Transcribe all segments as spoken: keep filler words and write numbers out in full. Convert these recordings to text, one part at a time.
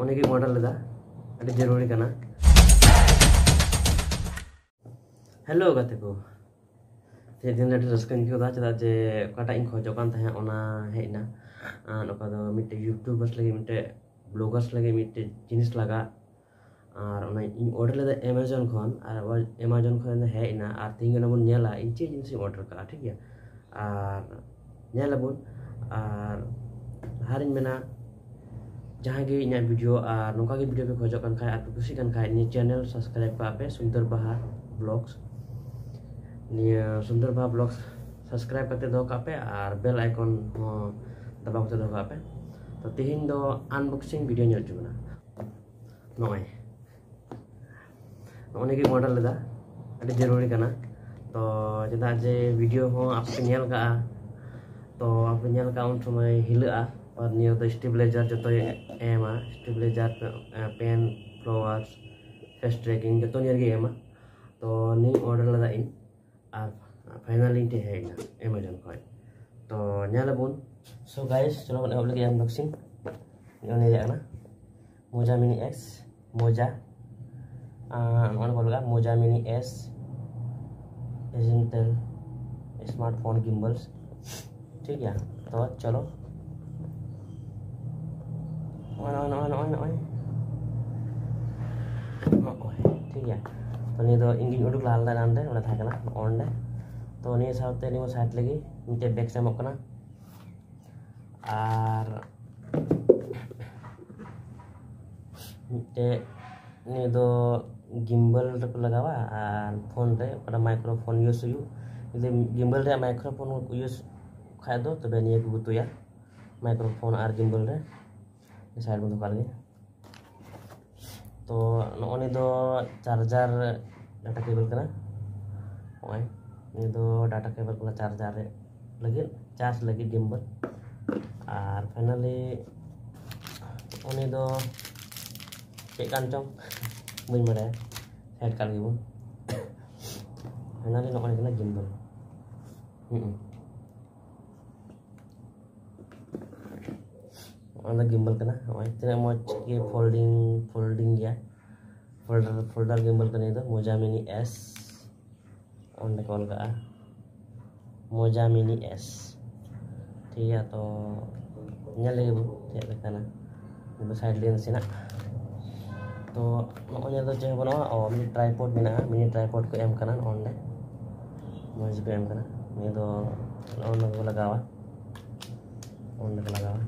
ᱩᱱᱤᱜᱮ ᱚᱰᱟᱨ ᱞᱮᱫᱟ, ᱟᱹᱰᱤ ᱡᱟᱹᱨᱩᱲᱤ ᱠᱟᱱᱟ᱾ ᱦᱮᱞᱳ ᱜᱟᱛᱮ ᱠᱚ, ᱛᱮᱦᱮᱧ ᱫᱤᱱ ᱨᱮ ᱟᱹᱰᱤ ᱨᱟᱹᱥᱠᱟᱹᱧ ᱟᱹᱭᱠᱟᱹᱣ ᱮᱫᱟ, ᱪᱮᱫᱟᱜ ᱡᱮ ᱚᱠᱟᱴᱟᱜ ᱤᱧ ᱠᱷᱚᱡᱚᱜ ᱠᱟᱱ ᱛᱟᱦᱮᱸᱫ ᱚᱱᱟ ᱦᱮᱡ ᱮᱱᱟ᱾ ᱟᱨ ᱚᱠᱟ ᱫᱚ ᱢᱤᱫᱴᱮᱡ YouTubers ᱞᱟᱹᱜᱤᱫ, ᱢᱤᱫᱴᱮᱡ bloggers ᱞᱟᱹᱜᱤᱫ ᱢᱤᱫᱴᱮᱡ ᱡᱤᱱᱤᱥ ᱞᱟᱜᱟᱜ, ᱟᱨ ᱚᱱᱟ ᱤᱧ ᱚᱰᱟᱨ ᱞᱮᱫᱟ Amazon ᱠᱷᱚᱱ᱾ ᱟᱨ Amazon ᱠᱷᱚᱱ ᱫᱚ ᱦᱮᱡ ᱮᱱᱟ, ᱟᱨ ᱛᱮᱦᱮᱧ ᱚᱱᱟ ᱵᱚᱱ ᱧᱮᱞᱟ ᱤᱧ ᱪᱮᱫ ᱡᱤᱱᱤᱥ ᱤᱧ ᱚᱰᱟᱨ ᱠᱟᱜᱼᱟ, ᱴᱷᱤᱠ ᱜᱮᱭᱟ? ᱟᱨ ᱧᱮᱞ ᱟᱵᱚᱱ᱾ ᱟᱨ ᱞᱟᱦᱟᱨᱤᱧ ᱢᱮᱱᱟ, ᱡᱟᱦᱟᱸᱭ ᱜᱮ ᱤᱧᱟᱹᱜ video ᱟᱨ ᱱᱚᱝᱠᱟ ᱜᱮ video ᱯᱮ ᱠᱷᱚᱡᱚᱜ ᱠᱟᱱ ᱠᱷᱟᱡ ᱟᱨ ᱯᱮ ᱠᱩᱥᱤᱜ ᱠᱟᱱ ᱠᱷᱟᱡ, ᱱᱤᱭᱟᱹ channel subscribe ᱠᱟᱜ ᱯᱮ, ᱥᱩᱱᱫᱚᱨ ᱵᱟᱦᱟ Vlogs᱾ ᱱᱤᱭᱟᱹ ᱥᱩᱱᱫᱚᱨ ᱵᱟᱦᱟ Vlogs subscribe ᱠᱟᱛᱮ ᱫᱚᱦᱚ ᱠᱟᱜ ᱯᱮ ᱟᱨ bell icon ᱦᱚᱸ ᱫᱟᱵᱟᱣ ᱠᱟᱛᱮ ᱫᱚᱦᱚ ᱠᱟᱜ ᱯᱮ᱾ ᱛᱚ ᱛᱮᱦᱮᱧ ᱫᱚ unboxing video ᱧᱮᱞ ᱦᱚᱪᱚ ᱵᱚᱱᱟ᱾ ᱱᱚᱜᱼᱚᱭ ᱱᱚᱜᱼᱚ ᱱᱤᱭᱟᱹ ᱜᱮᱧ ᱚᱰᱟᱨ ᱞᱮᱫᱟ, ᱟᱹᱰᱤ ᱡᱟᱹᱨᱩᱲᱤ ᱠᱟᱱᱟ᱾ ᱛᱚ ᱪᱮᱫᱟᱜ ᱡᱮ video ᱦᱚᱸ ᱟᱯᱮ ᱯᱮ ᱧᱮᱞ ᱠᱟᱜᱼᱟ, ᱛᱚ ᱟᱯᱮ ᱧᱮᱞ ᱠᱟᱜᱼᱟ ᱩᱱ ᱥᱚᱢᱚᱭ ᱦᱤᱞᱟᱹᱜᱼᱟ᱾ ᱟᱨ ᱱᱤᱭᱟᱹ ᱫᱚ stabilizer ᱡᱚᱛᱚᱭ ᱮᱢᱟ, stabilizer, pen, flowers, face tracking ᱡᱚᱛᱚ ᱱᱤᱭᱟᱹ ᱨᱮᱜᱮ ᱮᱢᱟ᱾ ᱛᱚ ᱱᱤᱭᱟᱹ ᱚᱰᱟᱨ ᱞᱮᱫᱟ ᱤᱧ, ᱟᱨ finally ᱤᱧ ᱴᱷᱮᱱ ᱦᱮᱡ ᱮᱱᱟ Amazon ᱠᱷᱚᱱ᱾ ᱛᱚ ᱧᱮᱞ ᱟᱵᱚᱱ᱾ So guys, ᱪᱚᱞᱚ ᱵᱚᱱ ᱮᱦᱚᱵ ᱞᱮᱜᱮ unboxing᱾ ᱱᱚᱜᱼᱚᱭ ᱱᱤᱭᱟᱹ ᱦᱮᱡ ᱟᱠᱟᱱᱟ Moja Mini S, ᱢᱚᱡᱟ, ᱟᱨ ᱱᱚᱜᱼᱚᱭ ᱠᱚ ᱞᱟᱜᱟᱜᱼᱟ Moja Mini S, Essential Smartphone Gimbals, ᱴᱷᱤᱠ ᱜᱮᱭᱟ᱾ ᱛᱚ ᱪᱚᱞᱚ, ᱱᱚᱜᱼᱚᱭ, ᱱᱚᱜᱼᱚᱭ, ᱱᱚᱜᱼᱚᱭ, ᱱᱚᱜᱼᱚᱭ, ᱱᱚᱜᱼᱚᱭ, ᱴᱷᱤᱠ ᱜᱮᱭᱟ᱾ ᱛᱚ ᱱᱤᱭᱟᱹ ᱫᱚ ᱤᱧ ᱜᱤᱧ ᱩᱰᱩᱠ ᱞᱟᱦᱟ ᱞᱮᱫᱟ ᱮᱱᱟᱱ ᱨᱮ, ᱚᱸᱰᱮ ᱛᱟᱦᱮᱸ ᱠᱟᱱᱟ, ᱱᱚᱜᱼᱚ ᱱᱚᱸᱰᱮ᱾ ᱛᱚ ᱱᱤᱭᱟᱹ ᱥᱟᱶᱛᱮ ᱱᱤᱭᱟᱹ side ᱞᱟᱹᱜᱤᱫ ᱢᱤᱫᱴᱮᱡ box ᱮᱢᱚᱜ ᱠᱟᱱᱟ, ᱟᱨ ᱢᱤᱫᱴᱮᱡ ᱱᱤᱭᱟᱹ ᱫᱚ gimbal ᱨᱮᱠᱚ ᱞᱟᱜᱟᱣᱟ ᱟᱨ ᱯᱷᱳᱱ ᱨᱮ ᱚᱠᱟᱴᱟᱜ microphone use ᱦᱩᱭᱩᱜ᱾ ᱡᱩᱫᱤ gimbal ᱨᱮᱭᱟᱜ microphone use ᱠᱷᱟᱡ ᱫᱚ ᱛᱚᱵᱮ ᱱᱤᱭᱟᱹ ᱠᱚ ᱜᱩᱛᱩᱭᱟ, microphone ᱟᱨ gimbal ᱨᱮ᱾ Side ᱵᱚᱱ ᱫᱚᱦᱚ ᱠᱟᱜ ᱞᱮᱜᱮ᱾ ᱛᱚ ᱱᱚᱜᱼᱚ ᱱᱤᱭᱟᱹ ᱫᱚ charger data cable ᱠᱟᱱᱟ᱾ ᱱᱚᱜᱼᱚᱭ ᱱᱤᱭᱟᱹ ᱫᱚ data cable ᱠᱟᱱᱟ, charger ᱨᱮ ᱞᱟᱹᱜᱤᱫ, charge ᱞᱟᱹᱜᱤᱫ gimbal᱾ ᱟᱨ finally ᱩᱱᱤ ᱫᱚ ᱪᱮᱫ ᱠᱟᱱ ᱪᱚᱝ ᱵᱟᱹᱧ ᱵᱟᱲᱟᱭᱟ, side ᱠᱟᱜ ᱞᱮᱜᱮ ᱵᱚᱱ᱾ Finally ᱱᱚᱜᱼᱚᱭ ᱠᱟᱱᱟ gimbal᱾ ᱦᱩᱸ᱾ ᱚᱱᱟ ᱫᱚ ᱜᱤᱢᱵᱟᱞ ᱠᱟᱱᱟ᱾ ᱱᱚᱜᱼᱚᱭ ᱛᱤᱱᱟᱹᱜ ᱢᱚᱡᱽ ᱜᱮ ᱯᱷᱳᱞᱰᱤᱝ ᱯᱷᱳᱞᱰᱤᱝ ᱜᱮᱭᱟ᱾ ᱯᱷᱳᱞᱰᱟᱨ ᱯᱷᱳᱞᱰᱟᱨ ᱜᱤᱢᱵᱟᱞ ᱠᱟᱱᱟ᱾ ᱱᱤᱭᱟᱹ ᱫᱚ ᱢᱳᱡᱟ ᱢᱤᱱᱤ ᱮᱥ, ᱚᱸᱰᱮ ᱠᱚ ᱚᱞ ᱠᱟᱜᱼᱟ ᱢᱳᱡᱟ ᱢᱤᱱᱤ ᱮᱥ᱾ ᱴᱷᱤᱠ ᱜᱮᱭᱟ, ᱛᱚ ᱧᱮᱞ ᱞᱮᱜᱮ ᱵᱚᱱ ᱪᱮᱫ ᱞᱮᱠᱟᱱᱟ᱾ ᱱᱤᱭᱟᱹ ᱫᱚ ᱥᱟᱭᱤᱰ ᱞᱮᱱᱥ ᱨᱮᱱᱟᱜ᱾ ᱛᱚ ᱱᱚᱜᱼᱚᱭ ᱱᱤᱭᱟᱹ ᱫᱚ ᱪᱮᱫ ᱦᱚᱸ ᱵᱟᱹᱱᱩᱜᱼᱟ᱾ ᱚ, ᱢᱤᱫ ᱴᱨᱟᱭᱯᱚᱰ ᱢᱮᱱᱟᱜᱼᱟ, ᱢᱤᱱᱤ ᱴᱨᱟᱭᱯᱚᱰ ᱠᱚ ᱮᱢ ᱠᱟᱱᱟ ᱱᱚᱜᱼᱚ ᱱᱚᱰᱮ, ᱢᱚᱡᱽ ᱜᱮᱠᱚ ᱮᱢ ᱠᱟᱱᱟ᱾ ᱱᱤᱭᱟᱹ ᱫᱚ ᱱᱚᱜᱼᱚ ᱱᱚᱣᱟ ᱠᱚ ᱞᱟᱜᱟᱣᱟ, ᱚᱸᱰᱮ ᱠᱚ ᱞᱟᱜᱟᱣᱟ᱾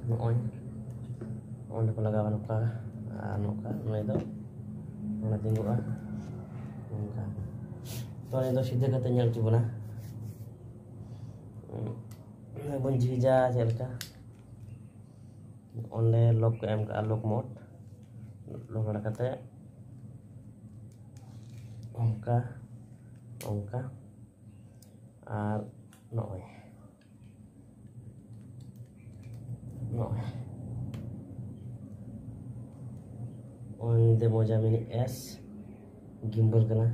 ᱱᱚᱜᱼᱚᱭ ᱚᱸᱰᱮ ᱠᱚ ᱞᱟᱜᱟᱣᱟ ᱱᱚᱝᱠᱟ, ᱟᱨ ᱱᱚᱝᱠᱟ ᱱᱩᱭ ᱫᱚ ᱚᱸᱰᱮ ᱛᱤᱸᱜᱩᱜᱼᱟ ᱱᱚᱝᱠᱟ᱾ ᱛᱚ ᱱᱤᱭᱟᱹ ᱫᱚ ᱥᱤᱫᱷᱟᱹ ᱠᱟᱛᱮ ᱧᱮᱞ ᱦᱚᱪᱚ ᱵᱚᱱᱟ᱾ ᱵᱚᱱ ᱡᱷᱤᱡᱟ ᱪᱮᱫ ᱞᱮᱠᱟ, ᱚᱸᱰᱮ ᱞᱚᱠ ᱠᱚ ᱮᱢ ᱠᱟᱜᱼᱟ, ᱞᱚᱠ ᱢᱳᱰ᱾ ᱞᱚᱠ ᱵᱟᱲᱟ ᱠᱟᱛᱮ ᱚᱱᱠᱟ, ᱚᱱᱠᱟ, ᱟᱨ ᱱᱚᱜᱼᱚᱭ, ᱱᱚᱜᱼᱚᱭ, ᱱᱚᱜᱼᱚᱭ ᱱᱤᱭᱟᱹ ᱫᱚ ᱢᱳᱡᱟ ᱢᱤᱱᱤ ᱮᱥ ᱜᱤᱢᱵᱟᱞ ᱠᱟᱱᱟ᱾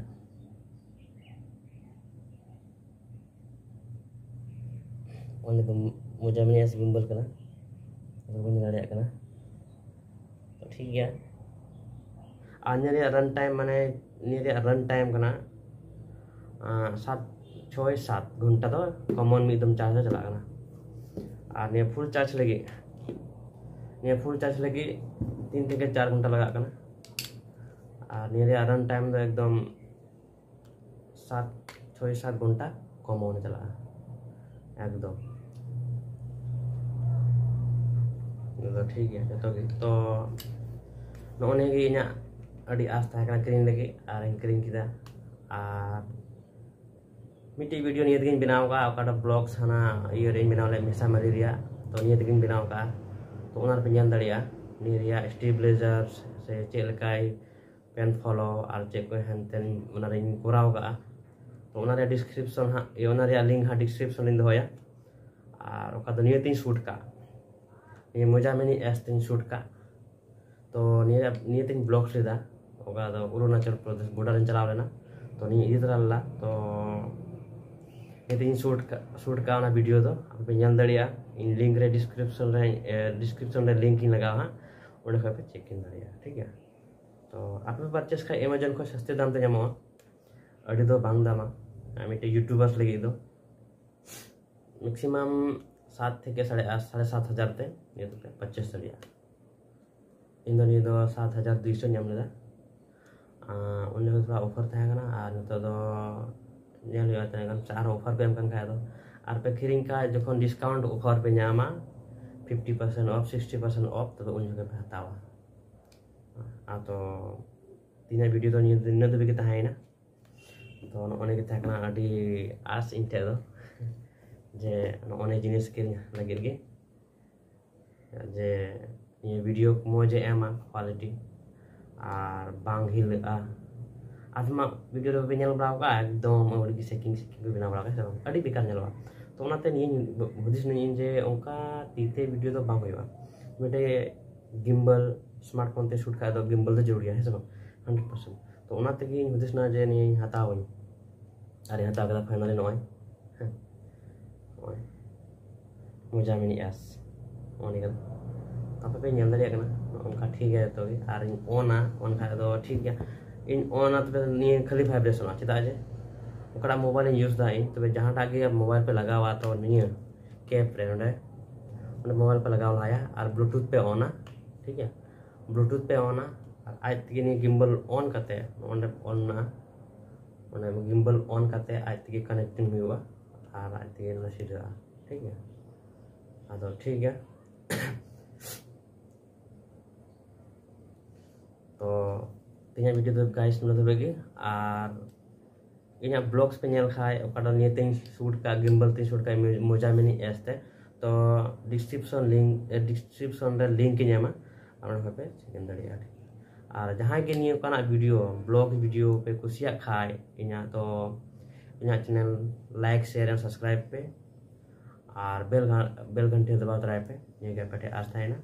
ᱚᱸᱰᱮ ᱫᱚ ᱢᱳᱡᱟ ᱢᱤᱱᱤ ᱮᱥ ᱜᱤᱢᱵᱟᱞ ᱠᱟᱱᱟ, ᱟᱫᱚ ᱵᱟᱹᱧ ᱫᱟᱲᱮᱭᱟᱜ ᱠᱟᱱᱟ᱾ ᱛᱚ ᱴᱷᱤᱠ ᱜᱮᱭᱟ, ᱟᱨ ᱱᱤᱭᱟᱹ ᱨᱮᱭᱟᱜ ᱨᱟᱱ ᱴᱟᱭᱤᱢ, ᱢᱟᱱᱮ ᱱᱤᱭᱟᱹ ᱨᱮᱭᱟᱜ ᱨᱟᱱ ᱴᱟᱭᱤᱢ ᱠᱟᱱᱟ ᱟᱸ, ᱥᱟᱛ, ᱪᱷᱚᱭ ᱥᱟᱛ ᱜᱷᱚᱱᱴᱟ ᱫᱚ ᱠᱚᱢᱚᱱ ᱢᱤᱫ ᱫᱚᱢ ᱪᱟᱨᱡᱽ ᱫᱚ ᱪᱟᱞᱟᱜ ᱠᱟᱱᱟ᱾ ᱟᱨ ᱱᱤᱭᱟᱹ ᱯᱷᱩᱞ ᱪᱟᱨᱡᱽ ᱞᱟᱹᱜᱤᱫ, ᱱᱤᱭᱟᱹ ᱯᱷᱩᱞ ᱪᱟᱨᱡᱽ ᱞᱟᱹᱜᱤᱫ ᱛᱤᱱ ᱛᱷᱮᱠᱮ ᱪᱟᱨ ᱜᱷᱚᱱᱴᱟ ᱞᱟᱜᱟᱜ ᱠᱟᱱᱟ᱾ ᱟᱨ ᱱᱤᱭᱟᱹ ᱨᱮᱭᱟᱜ ᱨᱟᱱ ᱴᱟᱭᱤᱢ ᱫᱚ ᱮᱠᱫᱚᱢ ᱥᱟᱛ, ᱪᱷᱚᱭ ᱥᱟᱛ ᱜᱷᱚᱱᱴᱟ ᱠᱚᱢᱚᱱ ᱪᱟᱞᱟᱜᱼᱟ ᱮᱠᱫᱚᱢ᱾ ᱟᱫᱚ ᱴᱷᱤᱠ ᱜᱮᱭᱟ ᱡᱚᱛᱚ ᱜᱮ᱾ ᱛᱚ ᱱᱚᱜᱼᱚ ᱱᱤᱭᱟᱹ ᱜᱮ ᱤᱧᱟᱹᱜ ᱟᱹᱰᱤ ᱟᱸᱥ ᱛᱟᱦᱮᱸ ᱠᱟᱱᱟ ᱠᱤᱨᱤᱧ ᱞᱟᱹᱜᱤᱫ, ᱟᱨᱤᱧ ᱠᱤᱨᱤᱧ ᱠᱮᱫᱟ᱾ ᱟᱨ ᱢᱤᱫᱴᱤᱡ ᱵᱷᱤᱰᱤᱭᱳ ᱱᱤᱭᱟᱹ ᱛᱮᱜᱮᱧ ᱵᱮᱱᱟᱣ ᱠᱟᱜᱼᱟ, ᱚᱠᱟᱴᱟᱜ ᱵᱞᱚᱜᱥ ᱦᱟᱱᱟ ᱤᱭᱟᱹ ᱨᱮᱧ ᱵᱮᱱᱟᱣ ᱞᱮᱫ ᱢᱮᱥᱟᱢᱟᱨᱤ ᱨᱮᱭᱟᱜ, ᱛᱚ ᱱᱤᱭᱟᱹ ᱛᱮᱜᱮᱧ ᱵᱮᱱᱟᱣ ᱠᱟᱜᱼᱟ᱾ ᱛᱚ ᱚᱱᱟ ᱨᱮᱯᱮ ᱧᱮᱞ ᱫᱟᱲᱮᱭᱟᱜᱼᱟ ᱱᱤᱭᱟᱹ ᱨᱮᱭᱟᱜ ᱥᱴᱮᱵᱤᱞᱟᱭᱡᱟᱨ ᱥᱮ ᱪᱮᱫ ᱞᱮᱠᱟᱭ ᱯᱮᱱ ᱯᱷᱚᱞᱳ ᱟᱨ ᱪᱮᱫ ᱠᱚ ᱦᱮᱱᱛᱮᱱ ᱚᱱᱟ ᱨᱮᱧ ᱠᱚᱨᱟᱣ ᱠᱟᱜᱼᱟ᱾ ᱛᱚ ᱚᱱᱟ ᱨᱮᱭᱟᱜ ᱰᱤᱥᱠᱨᱤᱯᱥᱚᱱ ᱦᱟᱸᱜ, ᱤᱭᱟᱹ, ᱚᱱᱟ ᱨᱮᱭᱟᱜ ᱞᱤᱝᱠ ᱦᱟᱸᱜ ᱰᱤᱥᱠᱨᱤᱯᱥᱚᱱ ᱨᱮᱧ ᱫᱚᱦᱚᱭᱟ᱾ ᱟᱨ ᱚᱠᱟ ᱫᱚ ᱱᱤᱭᱟᱹ ᱛᱤᱧ ᱥᱩᱴ ᱠᱟᱜ, ᱱᱤᱭᱟᱹ ᱢᱳᱡᱟ ᱢᱤᱱᱤ ᱮᱥ ᱛᱤᱧ ᱥᱩᱴ ᱠᱟᱜ᱾ ᱛᱚ ᱱᱤᱭᱟᱹ, ᱱᱤᱭᱟᱹ ᱛᱤᱧ ᱵᱞᱚᱜ ᱞᱮᱫᱟ, ᱚᱠᱟ ᱫᱚ ᱚᱨᱩᱱᱟᱪᱚᱞ ᱯᱨᱚᱫᱮᱥ ᱵᱚᱰᱟᱨ ᱨᱤᱧ ᱪᱟᱞᱟᱣ ᱞᱮᱱᱟ᱾ ᱛᱚ ᱱᱤᱭᱟᱹ ᱤᱫᱤ ᱛᱟᱨᱟ ᱞᱮᱫᱟ᱾ ᱛᱚ ᱱᱤᱛᱚᱜ ᱤᱧ ᱥᱩᱴ ᱠᱟᱜ ᱥᱩᱴ ᱠᱟᱜᱼᱟ ᱚᱱᱟ ᱵᱷᱤᱰᱤᱭᱳ ᱫᱚ ᱟᱯᱮ ᱯᱮ ᱧᱮᱞ ᱫᱟᱲᱮᱭᱟᱜᱼᱟ᱾ ᱤᱧ ᱞᱤᱝᱠ ᱨᱮ ᱰᱤᱥᱠᱨᱤᱯᱥᱚᱱ ᱨᱮ ᱰᱤᱥᱠᱨᱤᱯᱥᱚᱱ ᱨᱮ ᱞᱤᱝᱠ ᱤᱧ ᱞᱟᱜᱟᱣᱟ ᱦᱟᱸᱜ, ᱚᱸᱰᱮ ᱠᱷᱚᱱ ᱯᱮ ᱪᱮᱠ ᱤᱱ ᱫᱟᱲᱮᱭᱟᱜᱼᱟ, ᱴᱷᱤᱠ ᱜᱮᱭᱟ᱾ ᱛᱚ ᱟᱯᱮ ᱯᱮ ᱯᱟᱨᱪᱮᱥ ᱠᱷᱟᱡ ᱮᱢᱟᱡᱚᱱ ᱠᱷᱚᱱ ᱥᱟᱥᱛᱟ ᱫᱟᱢ ᱛᱮ ᱧᱟᱢᱚᱜᱼᱟ, ᱟᱹᱰᱤ ᱫᱚ ᱵᱟᱝ ᱫᱟᱢᱟ᱾ ᱟᱨ ᱢᱤᱫᱴᱮᱡ ᱤᱭᱩᱴᱩᱵᱟᱨ ᱞᱟᱹᱜᱤᱫ ᱫᱚ ᱢᱮᱠᱥᱤᱢᱟᱢ ᱥᱟᱛ ᱛᱷᱮᱠᱮ ᱥᱟᱲᱮ ᱟᱴ ᱥᱟᱲᱮ ᱥᱟᱛ ᱦᱟᱡᱟᱨ ᱛᱮ ᱱᱤᱭᱟᱹ ᱫᱚᱯᱮ ᱯᱟᱨᱪᱮᱥ ᱫᱟᱲᱮᱭᱟᱜᱼᱟ᱾ ᱤᱧ ᱫᱚ ᱱᱤᱭᱟᱹ ᱫᱚ ᱥᱟᱛ ᱦᱟᱡᱟᱨ ᱫᱩᱭᱥᱚ ᱧᱟᱢ ᱞᱮᱫᱟ᱾ ᱟᱨ ᱩᱱ ᱡᱚᱠᱷᱚᱱ ᱛᱷᱚᱲᱟ ᱚᱯᱷᱟᱨ ᱛᱟᱦᱮᱸ ᱠᱟᱱᱟ, ᱟᱨ ᱱᱤᱛᱚᱜ ᱫᱚ ᱧᱮᱞ ᱦᱩᱭᱩᱜᱼᱟ ᱛᱤᱱᱟᱹᱜ ᱜᱟᱱ ᱟᱨᱦᱚᱸ ᱚᱯᱷᱟᱨ ᱠᱚ ᱮᱢ ᱠᱟᱱ ᱠᱷᱟᱡ ᱫᱚ᱾ ᱟᱨ ᱯᱮ ᱠᱤᱨᱤᱧ ᱠᱷᱟᱡ ᱡᱚᱠᱷᱚᱱ ᱰᱤᱥᱠᱟᱣᱩᱱᱴ ᱚᱯᱷᱟᱨ ᱯᱮ ᱧᱟᱢᱟ, fifty percent of, sixty percent of, ᱛᱚᱵᱮ ᱩᱱ ᱡᱚᱠᱷᱚᱱ ᱯᱮ ᱦᱟᱛᱟᱣᱟ᱾ ᱟᱫᱚ ᱛᱮᱦᱮᱧᱟᱜ ᱵᱷᱤᱰᱤᱭᱳ ᱫᱚ ᱱᱤᱭᱟᱹ ᱱᱤᱱᱟᱹᱜ ᱫᱷᱟᱹᱵᱤᱡ ᱜᱮ ᱛᱟᱦᱮᱸᱭᱮᱱᱟ᱾ ᱛᱚ ᱱᱚᱜᱼᱚ ᱱᱤᱭᱟᱹ ᱜᱮ ᱛᱟᱦᱮᱸ ᱠᱟᱱᱟ ᱟᱹᱰᱤ ᱟᱥ ᱤᱧ ᱴᱷᱮᱡ ᱫᱚ, ᱡᱮ ᱱᱚᱜᱼᱚ ᱱᱤᱭᱟᱹ ᱡᱤᱱᱤᱥ ᱠᱤᱨᱤᱧ ᱞᱟᱹᱜᱤᱫ ᱜᱮ, ᱡᱮ ᱱᱤᱭᱟᱹ ᱵᱷᱤᱰᱤᱭᱳ ᱢᱚᱡᱽ ᱮ ᱮᱢᱟ, ᱠᱳᱣᱟᱞᱤᱴᱤ ᱟᱨ ᱵᱟᱝ ᱦᱤᱞᱟᱹᱜᱼᱟ᱾ ᱟᱫᱚᱢᱟᱜ ᱵᱷᱤᱰᱤᱭᱳ ᱨᱮ ᱵᱟᱯᱮ ᱧᱮᱞ ᱵᱟᱲᱟ ᱟᱠᱟᱫᱼᱟ, ᱮᱠᱫᱚᱢ ᱟᱹᱰᱤ ᱜᱮ ᱥᱮᱠᱤᱝ ᱥᱮᱠᱤᱝ ᱠᱚ ᱵᱮᱱᱟᱣ ᱵᱟᱲᱟ ᱠᱟᱜᱼᱟ, ᱥᱮ ᱵᱟᱝ? ᱟᱹᱰᱤ ᱵᱮᱠᱟᱨ ᱧᱮᱞᱚᱜᱼᱟ᱾ ᱛᱚ ᱚᱱᱟᱛᱮ ᱱᱤᱭᱟᱹ ᱦᱩᱫᱤᱥ ᱱᱤᱭᱟᱹᱧ ᱡᱮ ᱚᱱᱠᱟ ᱛᱤ ᱛᱮ ᱵᱷᱤᱰᱤᱭᱳ ᱫᱚ ᱵᱟᱝ ᱦᱩᱭᱩᱜᱼᱟ᱾ ᱢᱤᱫᱴᱮᱡ ᱜᱤᱢᱵᱟᱞ, ᱥᱢᱟᱨᱴ ᱯᱷᱳᱱ ᱛᱮ ᱥᱩᱴ ᱠᱷᱟᱡ ᱫᱚ ᱜᱤᱢᱵᱟᱞ ᱫᱚ ᱡᱟᱹᱨᱩᱲ ᱜᱮᱭᱟ, ᱦᱮᱸ ᱥᱮ ᱵᱟᱝ? Hundred percent. ᱛᱚ ᱚᱱᱟ ᱛᱮᱜᱮᱧ ᱦᱩᱫᱤᱥ ᱮᱱᱟ ᱡᱮ ᱱᱤᱭᱟᱹᱧ ᱦᱟᱛᱟᱣᱟᱹᱧ, ᱟᱨᱤᱧ ᱦᱟᱛᱟᱣ ᱠᱮᱫᱟ ᱯᱷᱟᱭᱱᱟᱞᱤ᱾ ᱱᱚᱜᱼᱚᱭ, ᱦᱮᱸ, ᱱᱚᱜᱼᱚᱭ ᱢᱚᱡᱟ ᱢᱤᱱᱤ ᱮᱥ, ᱱᱚᱜᱼᱚ ᱱᱤᱭᱟᱹ ᱠᱟᱱᱟ᱾ ᱟᱯᱮ ᱯᱮ ᱧᱮᱞ ᱫᱟᱲᱮᱭᱟᱜ ᱠᱟᱱᱟ, ᱱᱚᱜᱼᱚ ᱱᱚᱝᱠᱟ ᱴᱷᱤᱠ ᱜᱮᱭᱟ᱾ ᱡᱚᱛᱚ ᱜᱮ ᱟᱨᱤᱧ ᱚᱱᱟ ᱚᱱ ᱠᱷᱟᱡ ᱫᱚ ᱴᱷᱤᱠ ᱜᱮᱭᱟ᱾ ᱤᱧ ᱚᱱᱟ ᱛᱚᱵᱮ ᱱᱤᱭᱟᱹ ᱠᱷᱟᱹᱞᱤ ᱵᱷᱟᱭᱵᱨᱮᱥᱚᱱᱚᱜᱼᱟ, ᱪᱮᱫᱟᱜ ᱡᱮ ᱚᱠᱟᱴᱟᱜ ᱢᱳᱵᱟᱭᱤᱞ ᱤᱧ ᱤᱭᱩᱡᱽ ᱮᱫᱟ ᱤᱧ, ᱛᱚᱵᱮ ᱡᱟᱦᱟᱸᱴᱟᱜ ᱜᱮ ᱢᱳᱵᱟᱭᱤᱞ ᱯᱮ ᱞᱟᱜᱟᱣᱟ, ᱛᱚ ᱱᱤᱭᱟᱹ ᱠᱮᱯ ᱨᱮ ᱱᱚᱰᱮ, ᱚᱸᱰᱮ ᱢᱳᱵᱟᱭᱤᱞ ᱯᱮ ᱞᱟᱜᱟᱣ ᱞᱟᱦᱟᱭᱟ ᱟᱨ ᱵᱞᱩᱴᱩᱛᱷ ᱯᱮ ᱚᱱᱟ, ᱴᱷᱤᱠ ᱜᱮᱭᱟ? ᱵᱞᱩᱴᱩᱛᱷ ᱯᱮ ᱚᱱᱟ ᱟᱨ ᱟᱡ ᱛᱮᱜᱮ ᱱᱤᱭᱟᱹ ᱜᱤᱢᱵᱟᱞ ᱚᱱ ᱠᱟᱛᱮ, ᱚᱸᱰᱮ ᱚᱱ ᱢᱮᱱᱟᱜᱼᱟ, ᱚᱸᱰᱮ ᱜᱤᱢᱵᱟᱞ ᱚᱱ ᱠᱟᱛᱮ ᱟᱡ ᱛᱮᱜᱮ ᱠᱟᱱᱮᱠᱴᱤᱝ ᱦᱩᱭᱩᱜᱼᱟ ᱟᱨ ᱟᱡ ᱛᱮᱜᱮ ᱱᱚᱰᱮ ᱥᱤᱫᱷᱟᱹᱜᱼᱟ, ᱴᱷᱤᱠ ᱜᱮᱭᱟ? ᱟᱫᱚ ᱴᱷᱤᱠ ᱜᱮᱭᱟ᱾ ᱛᱚ ᱛᱮᱦᱮᱧᱟᱜ ᱵᱷᱤᱰᱤᱭᱳ ᱫᱚ ᱜᱟᱭᱤᱥ ᱱᱚᱰᱮ ᱫᱷᱟᱹᱵᱤᱡ ᱜᱮ᱾ ᱟᱨ ᱤᱧᱟᱹᱜ ᱵᱞᱚᱜᱥ ᱯᱮ ᱧᱮᱞ ᱠᱷᱟᱡ, ᱚᱠᱟᱴᱟᱜ ᱱᱤᱭᱟᱹ ᱛᱮᱧ ᱥᱩᱴ ᱠᱟᱜ, ᱜᱤᱢᱵᱟᱞ ᱛᱮᱧ ᱥᱩᱴ ᱠᱟᱜ ᱢᱚᱡᱟ ᱢᱤᱱᱤ ᱮᱥ ᱛᱮ, ᱛᱚ ᱰᱤᱥᱠᱨᱤᱯᱥᱚᱱ ᱞᱤᱝᱠ, ᱰᱤᱥᱠᱨᱤᱯᱥᱚᱱ ᱨᱮ ᱞᱤᱝᱠ ᱤᱧ ᱮᱢᱟ, ᱟᱨ ᱚᱸᱰᱮ ᱠᱷᱚᱱ ᱯᱮ ᱪᱮᱠ ᱤᱱ ᱫᱟᱲᱮᱭᱟᱜᱼᱟ᱾ ᱟᱨ ᱡᱟᱦᱟᱸᱭ ᱜᱮ ᱱᱤᱭᱟᱹ ᱚᱱᱠᱟᱱᱟᱜ ᱵᱷᱤᱰᱤᱭᱳ, ᱵᱞᱚᱜ ᱵᱷᱤᱰᱤᱭᱳ ᱯᱮ ᱠᱩᱥᱤᱭᱟᱜ ᱠᱷᱟᱡ, ᱤᱧᱟᱹᱜ ᱛᱚ ᱤᱧᱟᱹᱜ channel like, share and subscribe ᱯᱮ, ᱟᱨ ᱵᱮᱞ ᱜᱷᱟ- ᱵᱮᱞ ᱜᱷᱟᱱᱴᱤ ᱫᱟᱵᱟᱣ ᱛᱚᱨᱟᱭ ᱯᱮ᱾ ᱱᱤᱭᱟᱹ ᱜᱮ ᱟᱯᱮ ᱴᱷᱮᱱ ᱟᱥ ᱛᱟᱦᱮᱱᱟ᱾